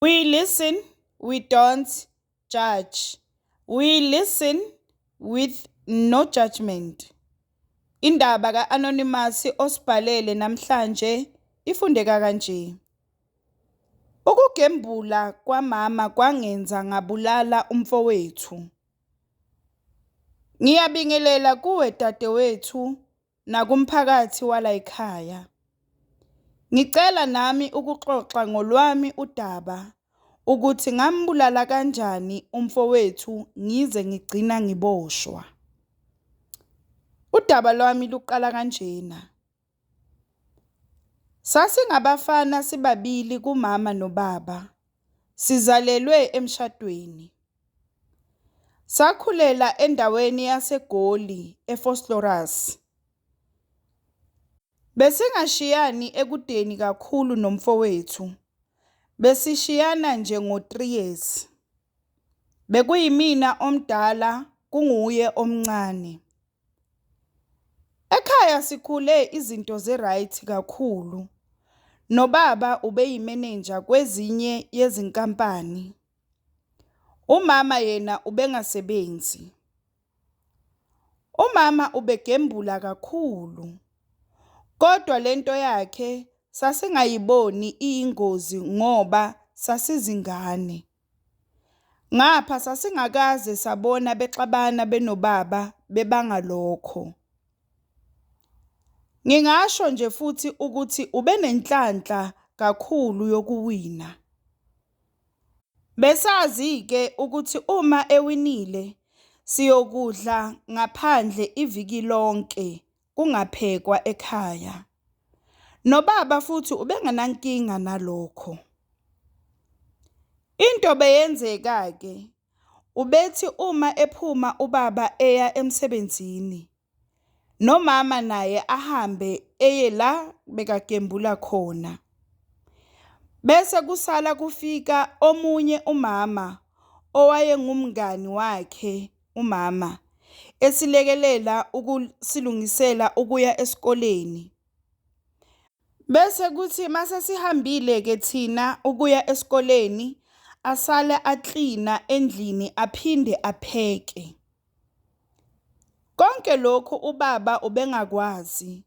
We listen, we don't judge. We listen with no judgment. Indaba ka-Anonymous osibhalele namhlanje ifundeka kanje. Ukugembula kwamama kwangenza ngabulala umfowethu. Ngiyabingelela kuwe dadewethu nakumphakathi walayikhaya. Ngicela nami ukuxoxa ngolwami udaba ukuthi ngambulala kanjani umfowethu ngize ngigcina ngiboshwa. Udaba lwami luqala kanjena. Sasingabafana sibabili kumama nobaba, sizalelwe emshadweni. Sakhulela endaweni yaseGoli eVosloorus. Besingashiyani ekudeni kakhulu nomfowethu, besishiyana nje ngo-3 years. Bekuyimina omdala kunguye omncane. Ekhaya sikhule izinto zi-right kakhulu. Nobaba ubeyimenenja kwezinye yezinkampani. Umama yena ubengasebenzi. Umama ubegembula kakhulu. Kodwa lento yakhe sasingayiboni iyingozi ngoba sasizingane. Ngapha sasingakaze sabona bexabana benobaba bebanga lokho. Ngingasho nje futhi ukuthi ubenenhlanhla kakhulu yokuwina. Besazi-ke ukuthi uma ewinile siyokudla ngaphandle iviki lonke kungaphekwa ekhaya. Nobaba futhi ubengenankinga nalokho. Into beyenzeka-ke, ubethi uma ephuma ubaba eya emsebenzini, nomama naye ahambe eye la bekagembula khona. Bese kusala kufika omunye umama owayengumngani wakhe umama, esilekelela ukusilungisela ukuya esikoleni. Bese kuthi mase sihambile-ke thina ukuya esikoleni, asale aklina endlini aphinde apheke. Konke lokhu ubaba ubengakwazi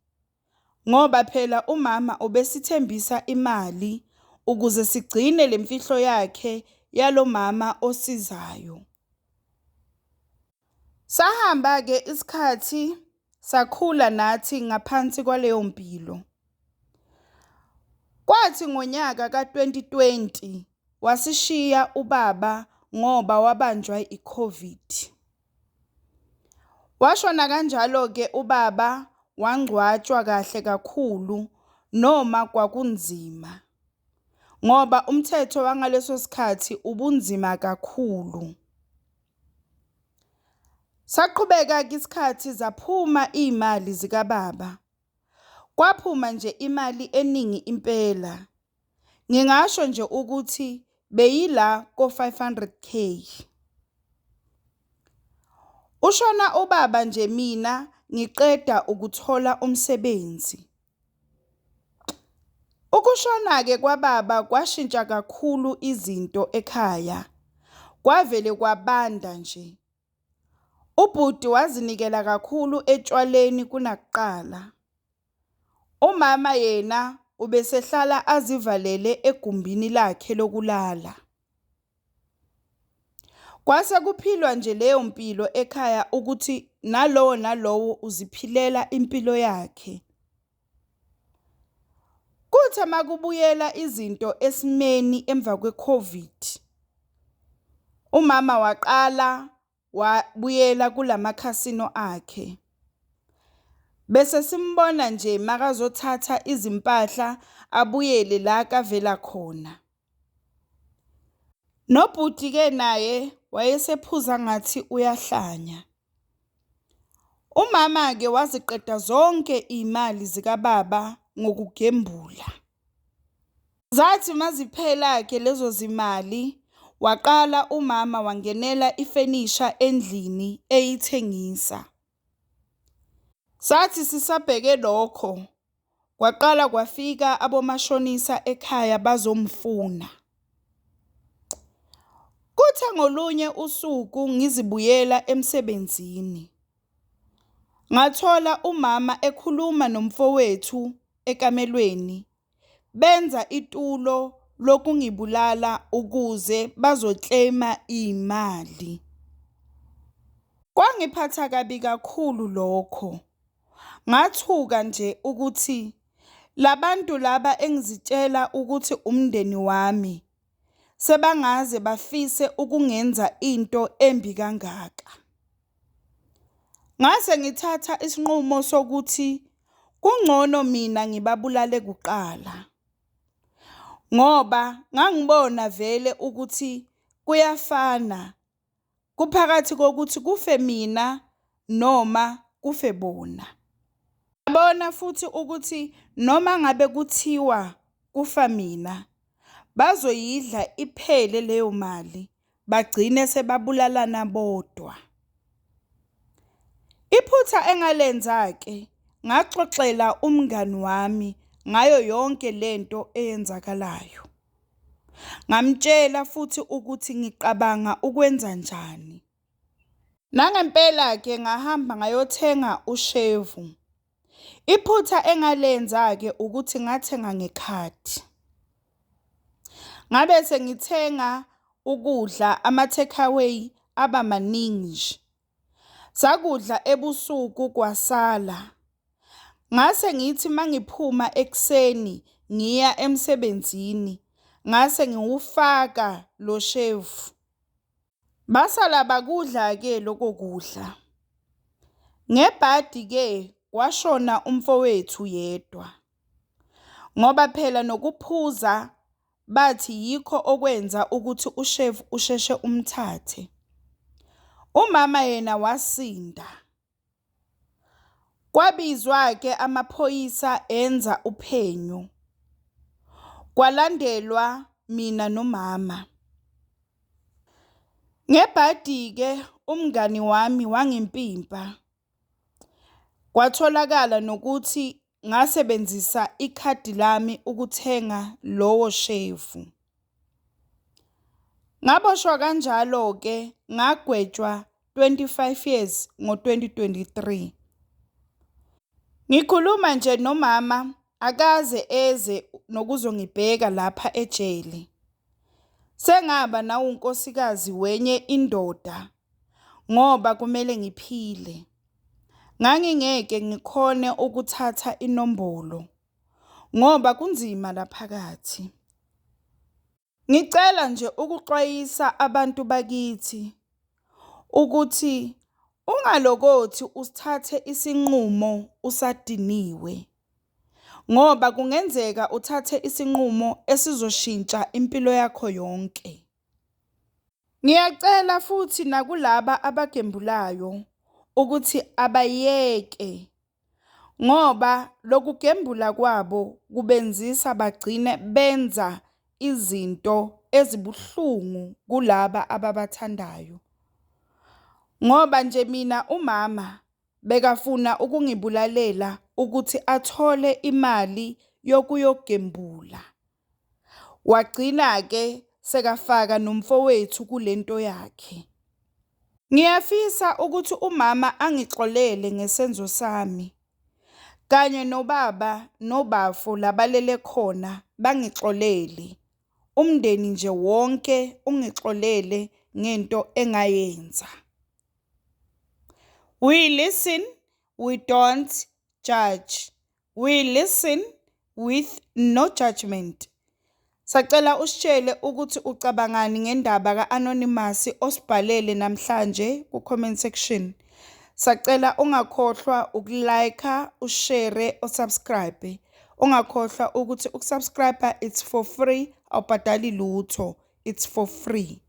ngoba phela umama ubesithembisa imali ukuze sigcine le mfihlo yakhe yalo mama osizayo. Sahamba-ke isikhathi sakhula nathi ngaphansi kwaleyo mpilo. Kwathi ngonyaka ka-2020 wasishiya ubaba ngoba wabanjwa i-COVID. Washona kanjalo-ke ubaba wangcwatshwa kahle kakhulu noma kwakunzima ngoba umthetho wangaleso sikhathi ubunzima kakhulu. Saqhubeka-ke isikhathi zaphuma iy'mali zikababa. Kwaphuma nje imali eningi impela. Ngingasho nje ukuthi beyila ko-500 K. Ushona ubaba nje mina ngiqeda ukuthola umsebenzi. Ukushona-ke kwababa kwashintsha kakhulu izinto ekhaya. Kwavele kwabanda nje. Ubhuti wazinikela kakhulu etshwaleni kunakuqala. Umama yena ubesehlala azivalele egumbini lakhe lokulala. Kwase kuphilwa nje leyo mpilo ekhaya ukuthi nalowo nalowo uziphilela impilo yakhe. Kuthe makubuyela izinto esimeni emva kwe-COVID, umama waqala wabuyela kulamakhasino akhe. Bese simbona nje makazothatha izimpahla abuyele la kavela khona. Nobhuti-ke naye wayesephuza ngathi uyahlanya. Umama-ke waziqeda zonke iy'mali zikababa ngokugembula. Zathi maziphela-ke lezo zimali, waqala umama wangenela ifenisha endlini eyithengisa. Sathi sisabheke lokho, kwaqala kwafika abomashonisa ekhaya bazomfuna. Kuthe ngolunye usuku ngizibuyela emsebenzini, ngathola umama ekhuluma nomfowethu ekamelweni benza itulo lokungibulala ukuze bazo-claim-a iy'mali. Kwangiphatha kabi kakhulu lokho, ngathuka nje ukuthi labantu laba engizitshela ukuthi umndeni wami sebangaze bafise ukungenza into embi kangaka. Ngase ngithatha isinqumo sokuthi kungcono mina ngibabulale kuqala ngoba ngangibona vele ukuthi kuyafana, kuphakathi kokuthi kufe mina noma kufe bona. Ngabona futhi ukuthi noma ngabe kuthiwa kufa mina bazoyidla iphele leyo mali bagcine sebabulalana bodwa. Iphutha engalenza-ke ngaxoxela umngani wami ngayo yonke lento eyenzakalayo. Ngamtshela futhi ukuthi ngiqabanga ukwenzanjani. Nangempela-ke ngahamba ngayothenga ushevu. Iphutha engalenza-ke ukuthi ngathenga ngekhadi. Ngabe sengithenga ukudla ama-takeaway aba maningi nje. Sakudla ebusuku kwasala. Ngase ngithi mangiphuma ekuseni ngiya emsebenzini ngase ngiwufaka lo shevu. Basala bakudla-ke loko kudla. Ngebhadi-ke kwashona umfowethu yedwa ngoba phela nokuphuza bathi yikho okwenza ukuthi ushevu usheshe umthathe. Umama yena wasinda. Kwabizwa-ke amaphoyisa enza uphenyo. Kwalandelwa mina nomama. Ngebhadi-ke umngani wami wangimpimpa. Kwatholakala nokuthi ngasebenzisa ikhadi lami ukuthenga lowo shevu. Ngaboshwa kanjalo-ke ngagwetshwa 25 years ngo-2023. Ngikhuluma nje nomama akaze eze nokuzongibheka lapha ejele. Sengaba nawunkosikazi wenye indoda ngoba kumele ngiphile. Ngangingeke ngikhone ukuthatha inombolo ngoba kunzima laphakathi. Ngicela nje ukuxwayisa abantu bakithi ukuthi ungalokothi usithathe isinqumo usadiniwe ngoba kungenzeka uthathe isinqumo esizoshintsha impilo yakho yonke. Ngiyacela futhi nakulaba abagembulayo ukuthi abayeke ngoba lokugembula kwabo kubenzisa bagcine benza izinto ezibuhlungu kulaba ababathandayo. Ngoba nje mina umama bekafuna ukungibulalela ukuthi athole imali yokuyogembula. Wagcina-ke sekafaka nomfowethu kulento yakhe. Ngiyafisa ukuthi umama angixolele ngesenzo sami kanye nobaba nobafo labalele khona bangixolele. Umndeni nje wonke ungixolele ngento engayenza. We listen, we don't judge. We listen with no judgment. Sacela usitshele ukuthi ucabangani ngendaba ka-Anonymous osibhalele namhlanje ku-comment section. Sacela ungakhohlwa uku-like, ushare, usubscribe. Ungakhohlwa ukuthi ukusubscribe it's for free, awubhadali lutho, it's for free.